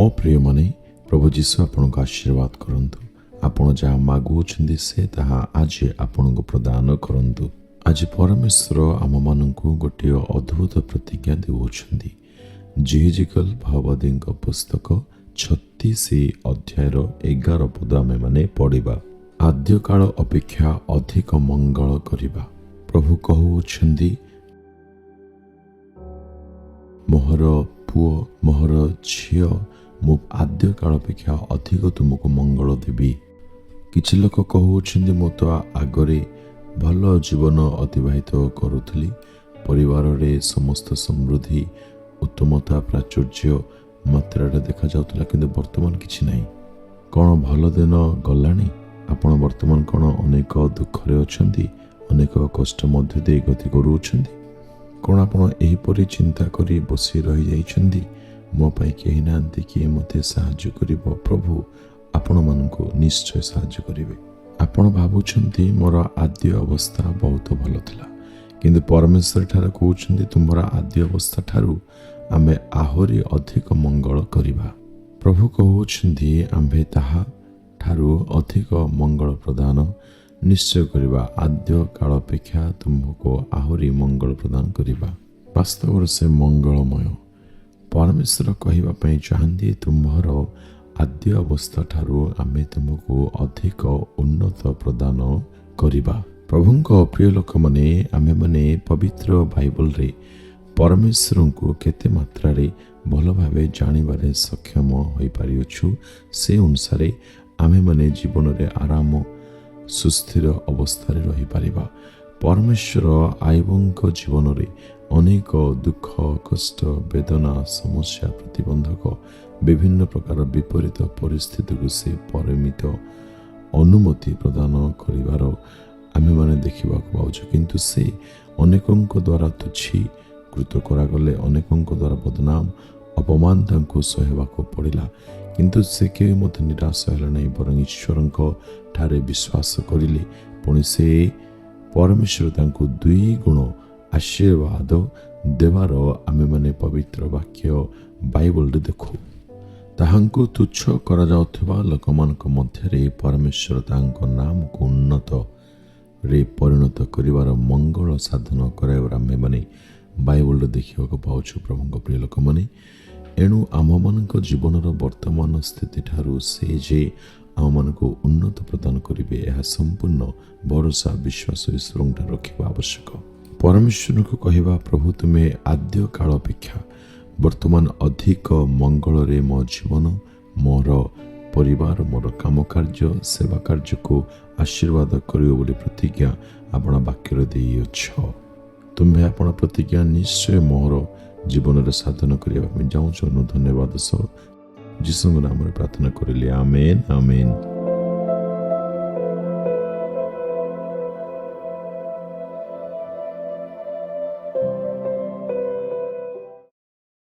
ମୋ ପ୍ରିୟମାନେ, ପ୍ରଭୁ ଯୀଶୁ ଆପଣଙ୍କୁ ଆଶୀର୍ବାଦ କରନ୍ତୁ। ଆପଣ ଯାହା ମାଗୁଅଛନ୍ତି, ସେ ତାହା ଆଜି ଆପଣଙ୍କୁ ପ୍ରଦାନ କରନ୍ତୁ। ଆଜି ପରମେଶ୍ୱର ଆମମାନଙ୍କୁ ଗୋଟିଏ ଅଦ୍ଭୁତ ପ୍ରତିଜ୍ଞା ଦେଉଅଛନ୍ତି। ଯିହିଜିକଲ ଭାବବାଦୀଙ୍କ ପୁସ୍ତକ 36 ଅଧ୍ୟାୟର 11 ପଦ ଆମେମାନେ ପଢ଼ିବା। ଆଦ୍ୟକାଳ ଅପେକ୍ଷା ଅଧିକ ମଙ୍ଗଳ କରିବା। ପ୍ରଭୁ କହୁଅଛନ୍ତି, ମୋହର ପୁଅ, ମୋହର ଝିଅ, ମୁଁ ଆଦ୍ୟକାଳ ଅପେକ୍ଷା ଅଧିକ ତୁମକୁ ମଙ୍ଗଳ ଦେବି। କିଛି ଲୋକ କହୁଅଛନ୍ତି, ମୁଁ ତ ଆଗରେ ଭଲ ଜୀବନ ଅତିବାହିତ କରୁଥିଲି। ପରିବାରରେ ସମସ୍ତ ସମୃଦ୍ଧି, ଉତ୍ତମତା, ପ୍ରାଚୁର୍ଯ୍ୟ ମାତ୍ରାରେ ଦେଖାଯାଉଥିଲା, କିନ୍ତୁ ବର୍ତ୍ତମାନ କିଛି ନାହିଁ। କ'ଣ ଭଲ ଦିନ ଗଲାଣି? ଆପଣ ବର୍ତ୍ତମାନ କ'ଣ ଅନେକ ଦୁଃଖରେ ଅଛନ୍ତି? ଅନେକ କଷ୍ଟ ମଧ୍ୟ ଦେଇ ଗତି କରୁଅଛନ୍ତି? କ'ଣ ଆପଣ ଏହିପରି ଚିନ୍ତା କରି ବସି ରହିଯାଇଛନ୍ତି, ମୋ ପାଇଁ କେହି ନାହାନ୍ତି, କିଏ ମୋତେ ସାହାଯ୍ୟ କରିବ? ପ୍ରଭୁ ଆପଣମାନଙ୍କୁ ନିଶ୍ଚୟ ସାହାଯ୍ୟ କରିବେ। ଆପଣ ଭାବୁଛନ୍ତି, ମୋର ଆଦ୍ୟ ଅବସ୍ଥା ବହୁତ ଭଲ ଥିଲା, କିନ୍ତୁ ପରମେଶ୍ୱର ଠାରେ କହୁଛନ୍ତି, ତୁମର ଆଦ୍ୟ ଅବସ୍ଥା ଠାରୁ ଆମେ ଆହୁରି ଅଧିକ ମଙ୍ଗଳ କରିବା। ପ୍ରଭୁ କହୁଛନ୍ତି, ଆମ୍ଭେ ତାହା ଠାରୁ ଅଧିକ ମଙ୍ଗଳ ପ୍ରଦାନ ନିଶ୍ଚୟ କରିବା। ଆଦ୍ୟ କାଳ ଅପେକ୍ଷା ତୁମ୍ଭକୁ ଆହୁରି ମଙ୍ଗଳ ପ୍ରଦାନ କରିବା। ବାସ୍ତବରେ ସେ ମଙ୍ଗଳମୟ ପରମେଶ୍ୱର କହିବା ପାଇଁ ଚାହାନ୍ତି, ତୁମ୍ଭର ଆଦ୍ୟ ଅବସ୍ଥା ଠାରୁ ଆମେ ତୁମକୁ ଅଧିକ ଉନ୍ନତ ପ୍ରଦାନ କରିବା। ପ୍ରଭୁଙ୍କ ପ୍ରିୟ ଲୋକମାନେ, ଆମେମାନେ ପବିତ୍ର ବାଇବଲରେ ପରମେଶ୍ୱରଙ୍କୁ କେତେ ମାତ୍ରାରେ ଭଲ ଭାବେ ଜାଣିବାରେ ସକ୍ଷମ ହୋଇପାରିଅଛୁ, ସେ ଅନୁସାରେ ଆମେମାନେ ଜୀବନରେ ଆରାମ, ସୁସ୍ଥିର ଅବସ୍ଥାରେ ରହିପାରିବା। ପରମେଶ୍ୱର ଆୟୁବଙ୍କ ଜୀବନରେ ଅନେକ ଦୁଃଖ, କଷ୍ଟ, ବେଦନା, ସମସ୍ୟା, ପ୍ରତିବନ୍ଧକ, ବିଭିନ୍ନ ପ୍ରକାର ବିପରୀତ ପରିସ୍ଥିତିକୁ ସେ ପରିମିତ ଅନୁମତି ପ୍ରଦାନ କରିବାର ଆମେମାନେ ଦେଖିବାକୁ ପାଉଛୁ। କିନ୍ତୁ ସେ ଅନେକଙ୍କ ଦ୍ୱାରା ତୁଚ୍ଛୀକୃତ କରାଗଲେ, ଅନେକଙ୍କ ଦ୍ୱାରା ବଦନାମ, ଅପମାନ ତାଙ୍କୁ ସହିବାକୁ ପଡ଼ିଲା। କିନ୍ତୁ ସେ କେବେ ମଧ୍ୟ ନିରାଶ ହେଲେ ନାହିଁ, ବରଂ ଈଶ୍ୱରଙ୍କ ଠାରେ ବିଶ୍ୱାସ କରିଲେ। ପୁଣି ସେ ପରମେଶ୍ୱର ତାଙ୍କୁ ଦୁଇ ଗୁଣ ଆଶୀର୍ବାଦ ଦେବାର ଆମେମାନେ ପବିତ୍ର ବାକ୍ୟ ବାଇବଲରେ ଦେଖୁ। ତାହାଙ୍କୁ ତୁଚ୍ଛ କରାଯାଉଥିବା ଲୋକମାନଙ୍କ ମଧ୍ୟରେ ପରମେଶ୍ୱର ତାଙ୍କ ନାମକୁ ଉନ୍ନତରେ ପରିଣତ କରିବାର, ମଙ୍ଗଳ ସାଧନ କରାଇବାର ଆମ୍ଭେମାନେ ବାଇବଲରେ ଦେଖିବାକୁ ପାଉଛୁ। ପ୍ରଭୁଙ୍କ ପ୍ରିୟ ଲୋକମାନେ, ଏଣୁ ଆମ୍ଭମାନଙ୍କ ଜୀବନର ବର୍ତ୍ତମାନ ସ୍ଥିତିଠାରୁ ସେ ଯେ ଆମମାନଙ୍କୁ ଉନ୍ନତ ପ୍ରଦାନ କରିବେ, ଏହା ସମ୍ପୂର୍ଣ୍ଣ ଭରସା, ବିଶ୍ୱାସ ଈଶ୍ୱରଙ୍କଠାରେ ରଖିବା ଆବଶ୍ୟକ। ପରମେଶ୍ୱରଙ୍କୁ କହିବା, ପ୍ରଭୁ, ତୁମେ ଆଦ୍ୟ କାଳ ଅପେକ୍ଷା ବର୍ତ୍ତମାନ ଅଧିକ ମଙ୍ଗଳରେ ମୋ ଜୀବନ, ମୋର ପରିବାର, ମୋର କାମ କାର୍ଯ୍ୟ, ସେବା କାର୍ଯ୍ୟକୁ ଆଶୀର୍ବାଦ କରିବ ବୋଲି ପ୍ରତିଜ୍ଞା ଆପଣ ବାକ୍ୟରେ ଦେଇଅଛ। ତୁମ୍ଭେ ଆପଣ ପ୍ରତିଜ୍ଞା ନିଶ୍ଚୟ ମୋର ଜୀବନରେ ସାଧନ କରିବା ପାଇଁ ଯାଉଛ। ଧନ୍ୟବାଦ ସହ ଯୀଶୁଙ୍କ ନାମରେ ପ୍ରାର୍ଥନା କରିଲି, ଆମେନ୍, ଆମେନ୍।